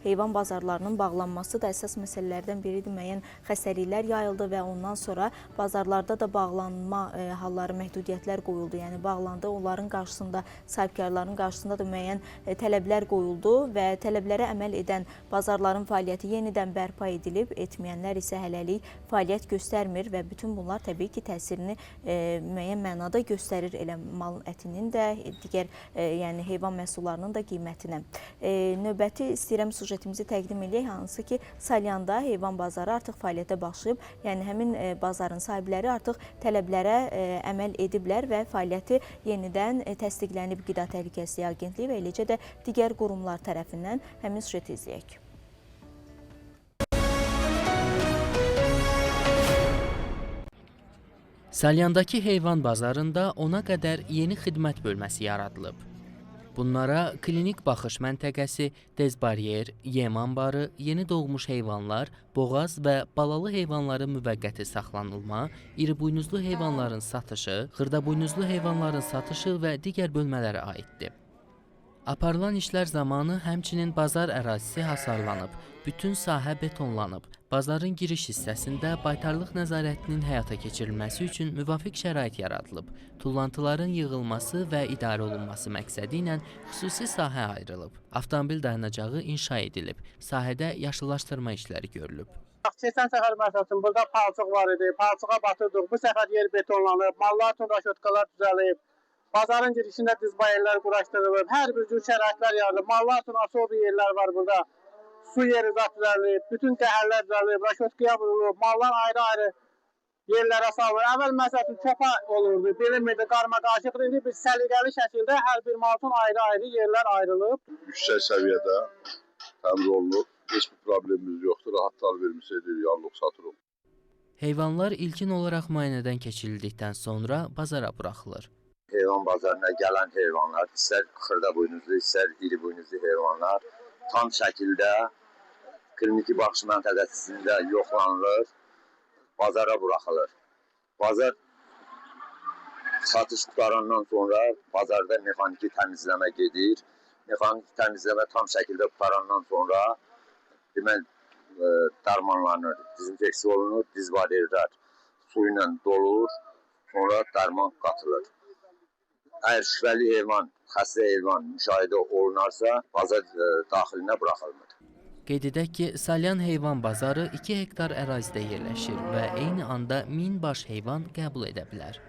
Heyvan bazarlarının bağlanması da əsas məsələlərdən biridir. Müəyyən xəstəliklər yayıldı və ondan sonra bazarlarda da bağlanma halları, məhdudiyyətlər qoyuldu. Yəni bağlandı. Onların qarşısında, sahibkarların qarşısında da müəyyən tələblər qoyuldu və tələblərə əməl edən bazarların fəaliyyəti yenidən bərpa edilib, etməyənlər isə hələlik fəaliyyət göstərmir və bütün bunlar təbii ki, təsirini müəyyən mənada göstərir elə malın ətinin də, digər yəni heyvan məhsullarının da qiymətinə. Növbəti istəyirəm sujetimizi təqdim eləyək, hansı ki, Salyanda heyvan bazarı artıq fəaliyyətə başlayıb. Yəni həmin bazarın sahibləri artıq tələblərə əməl ediblər və fəaliyyəti yenidən təsdiqlənib Qida Təhlükəsizliyi Agentliyi və eləcə də digər qurumlar tərəfindən. Həmin sujeti izləyək. Salyandakı heyvan bazarında ona qədər yeni xidmət bölməsi yaradılıb. Bunlara klinik baxış məntəqəsi, dezbaryer, yem anbarı, yeni doğmuş heyvanlar, boğaz və balalı heyvanların müvəqqəti saxlanılma, iribuynuzlu heyvanların satışı, xırdabuynuzlu heyvanların satışı və digər bölmələrə aiddir. Aparılan işlər zamanı həmçinin bazar ərazisi hasarlanıb, bütün sahə betonlanıb. Bazarın giriş hissəsində baytarlıq nəzarətinin həyata keçirilməsi üçün müvafiq şərait yaradılıb. Tullantıların yığılması və idarə olunması məqsədi ilə xüsusi sahə ayrılıb. Avtomobil dayanacağı inşa edilib. Sahədə yaşıllaşdırma işləri görülüb. Bax, keçən səfər məsəl üçün burada palçıq var idi. Palçığa batırdıq. Bu səfər yer betonlanıb, mallar üçün raşotkalar düzəlib. Bazarın girişində dizbayerlər quraşdırılıb. Hər bir cür şəraitlər yaradılıb. Mallar üçün asobi yerlər var burada. Su yeri zat düzəlib, bütün qəhərlər düzəlib, raşotkaya vurulub, mallar ayrı-ayrı yerlərə salınır. Əvvəl məsəl üçün çopa olurdu, bilinmirdi, qarma-qarışıq. İndi bir səliqəli şəkildə hər bir mal üçün ayrı-ayrı yerlər ayrılıb. Yüksək səviyyədə təmir olunub. Heç bir problemimiz yoxdur. Rahat alverimiz edirik, alıq satırıq. Heyvanlar ilkin olaraq müayinədən keçirildikdən sonra bazara buraxılır. Heyvan bazarına gələn heyvanlar, istər xırda buynuzlu, istər iri buynuzlu heyvanlar tam şəkildə kliniki baxış məntəqəsində yoxlanılır, bazara buraxılır. Bazar satış qurtarandan sonra bazarda mexaniki təmizləmə gedir. Mexaniki təmizləmə tam şəkildə qurtarandan sonra deməli darmanlanır, dezinfeksiya olunur, dizbariyerlər su ilə dolur, sonra darman qatılır. Əgər şübhəli heyvan, xəstə heyvan müşahidə olunarsa, bazar daxilinə buraxılmır. Qeyd edək ki, Salyan heyvan bazarı 2 hektar ərazidə yerləşir və eyni anda 1000 baş heyvan qəbul edə bilər.